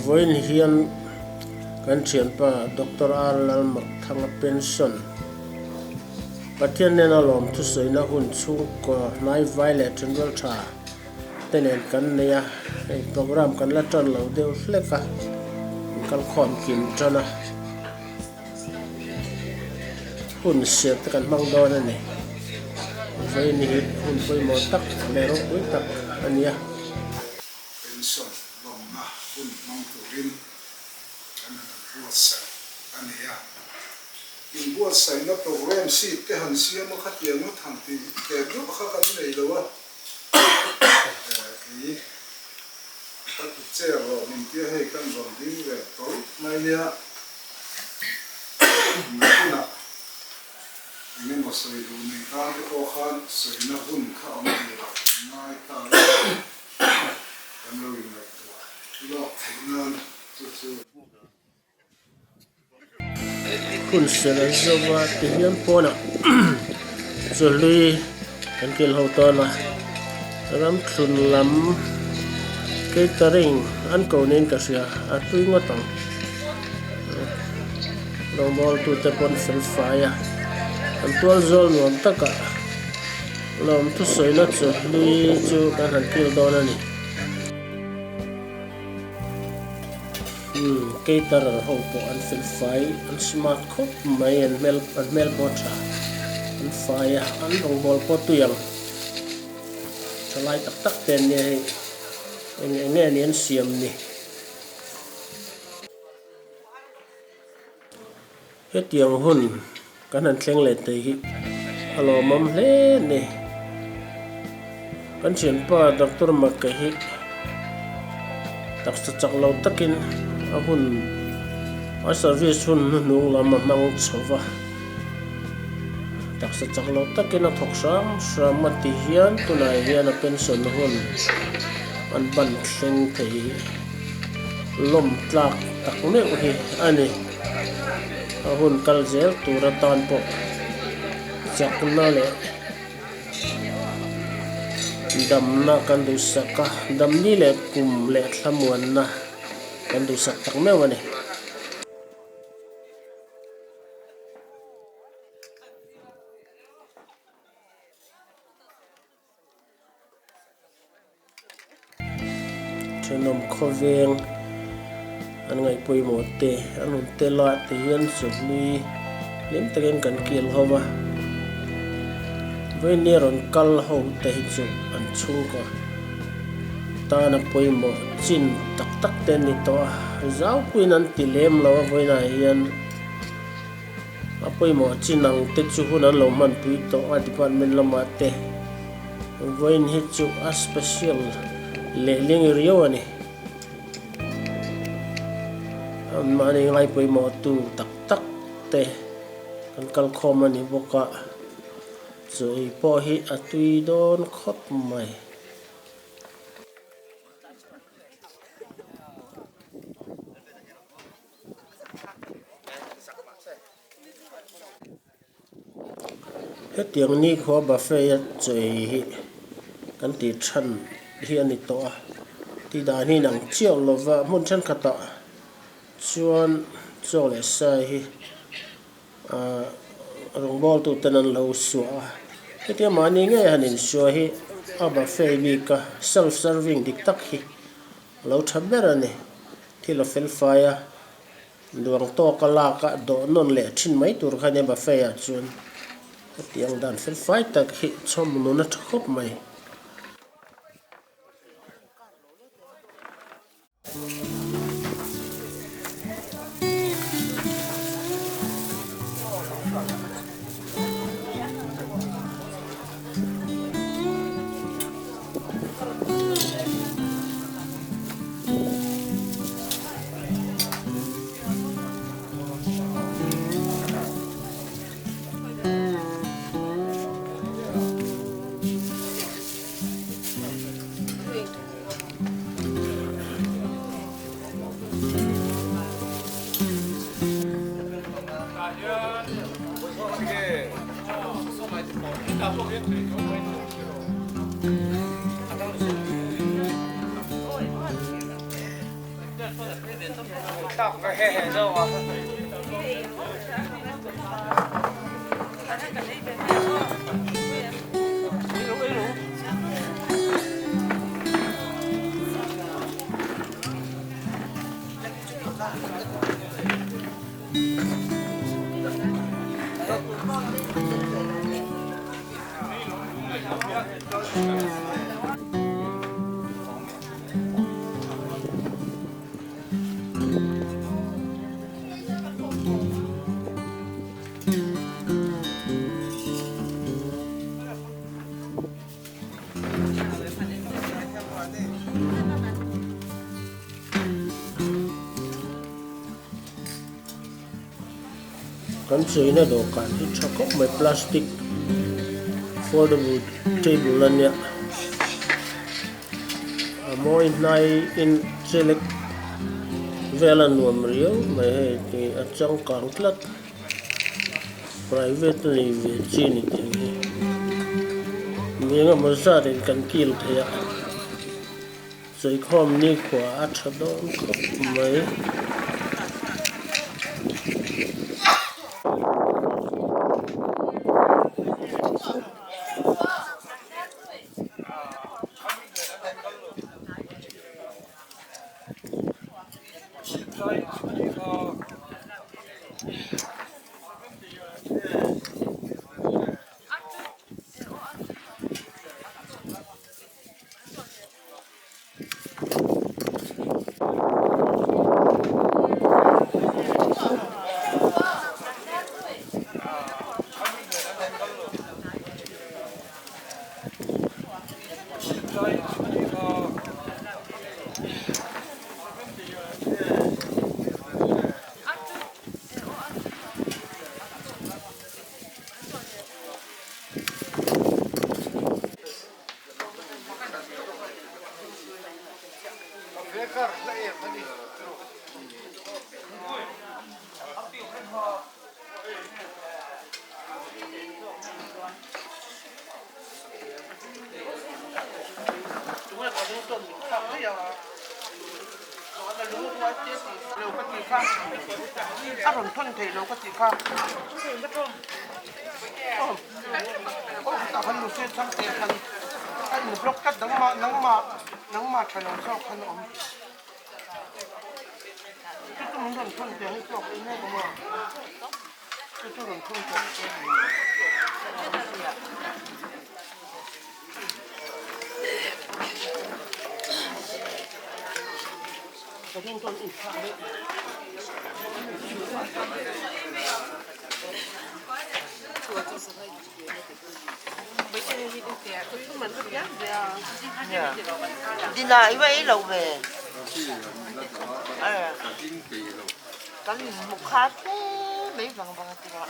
Vawiin hian kan thianpa Doctor R Lalmakthanga pension Pathian nena lawmthu sawina hun chhungkaw hnaivai leh thenrual tha te nen kan nei a, hei program kan la tan lo deuh hlek a, kan kalkhawm kim tan a, hun siam te kan hmang dawn a ni. Vawiin hi hun pawimawh tak leh ropui tak a ni a. Pension lawmna hun hmang turin kan han buatsaih a ni a. Inbuatsaihna program sheet te han siam a khatiang ngawt han tih teh duah kha kan nei lo a. Kei ka ti che rawh min tia hei kan rawn ding ve tawlh mai nia. Nakinah eng emaw sawi duh nei tan te pawh khan sawina hun kha awm turah ngai ta la kan lo inngaihtuah lawk theih nan chu chu. Hun sel an zo va ti hian pawnah chawhlui kan kil ho tawn a, ramthlun lam catering an ko niin ka hria a tui ngawt ang rawngbawl tute pawn fel fai a an tual zawl nuam takah lawmthu sawina chawhlui chu kan han kil dawn a ni. Umm caterer ho pawh an fel fai an smart khawp mai an hmel an hmel pawh a tha an fai a an rawngbawl pawh tui ang tha lai tak tak te an nia hei eng eng nge ni an siam ni. Hetiang hun kan han thleng leh thei hi a lawmawm hle a ni. Kan thianpa Doctor Maka hi taksa chak lo takin a hun a service hun hnuhnung lam a hmang chho va. Taksa chak lo takin a thawk hram hram a ti hian tunah hian a pension hun an ban thleng thei lawm tlak tak meuh hi a ni. A hun kal zel tur atan pawh chakna leh damna kan duhsak a, damni leh kum leh thlamuanna kan duhsak tak meuh a ni. Thenawm khawveng an ngaih pawimawh te an rawn tel a ti hian chawhlui hlim takin kan kil ho va vawiin rawn kal ho te hi chu an chhungkaw tana pawimawh chin tak tak te an ni tawh a zau puiin an ti lem lo a vawiinah hian. A pawimawh chin ang te chu hun an lo hmanpui tawh a department lamah te vawiin hi chu a special leh ling riau a ni. Mahni ngai pawimawh tu tak tak te kan kal khawm a ni bawk a, chu ei pawh hi a tui dawn khawp mai. Hetiang nikhua buffet a chei hi kan tih than hi a ni tawh a, tih dan hi inang chiah lova hmun thenkhatah chuan chaw leh sai hi ahh rawngbawltu ten an lo suah a, hetiang mahni ngei han insuah hi a buffet bik a self serving dik tak hi a lo tha ber a ni. Thil a fel fai a, duang tawka lak a dawh nawn leh thin mai tur kha nia buffet ah chuan hetiang dan fel fai tak hi chhawm nun a tha khawp mai. Kan cheina dawhkan hi tha khawp mai plastic foldable table a nia a mawi hnai in chelek vel a nuam riau mai hei tih a changkang tlat private a nei ve chi ni tih hi mi engemaw zat in kan kil thei a. Sawikhawm nikhua a tha dawn khawp mai. Dina i va ei lo ve. Kan inhmu khat hle mai vang vang a tirah.